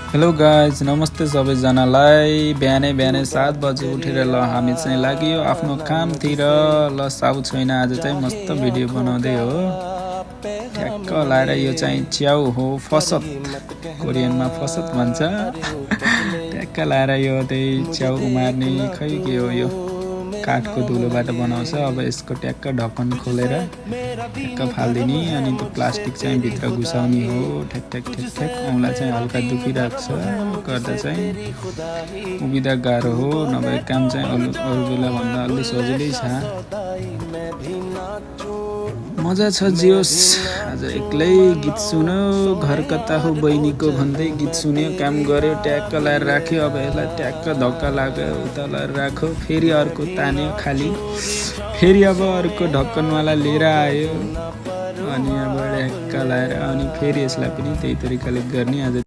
Hello guys, नमस्ते सबैजनालाई। बिहानै 7 बजे उठेर ल हामी चाहिँ लाग्यो आफ्नो कामतिर। ल साउ छैन आज चाहिँ मस्त भिडियो बनाउँदै हो। ठ्याक्क लाएर यो चाहिँ च्याउ हो, फसत, कोरियनमा फसत भन्छ। ठ्याक्क लाएर यो त्यही च्याउ उमार्ने खै के हो यो काठको धुलोबाट बनाउँछ। अब यसको ट्याक्क ढक्कन खोलेर ठ्याक्क फालिदिने अनि त्यो प्लास्टिक चाहिँ भित्र घुसाउने हो। ठ्याक ठ्याक ठ्याक ठ्याक औँला चाहिँ हल्का दुखिरहेको छ, गर्दा चाहिँ उभिँदा गाह्रो हो। नभए काम चाहिँ अरू बेला भन्दा अलि सजिलै छ। मजा छ जियोस्। आज एक्लै गीत सुन्यो, घर कता हो बहिनीको भन्दै गीत सुन्यो, काम गर्यो, ट्याक्क लाएर राख्यो। अब यसलाई ट्याक्क धक्का लाग्यो, उता लाएर राख्यो, फेरि अर्को तान्यो खाली, फेरि अब अर्को ढक्कनवाला लिएर आयो अनि अब ट्याक्क लाएर अनि फेरि यसलाई पनि त्यही तरिकाले गर्ने। आज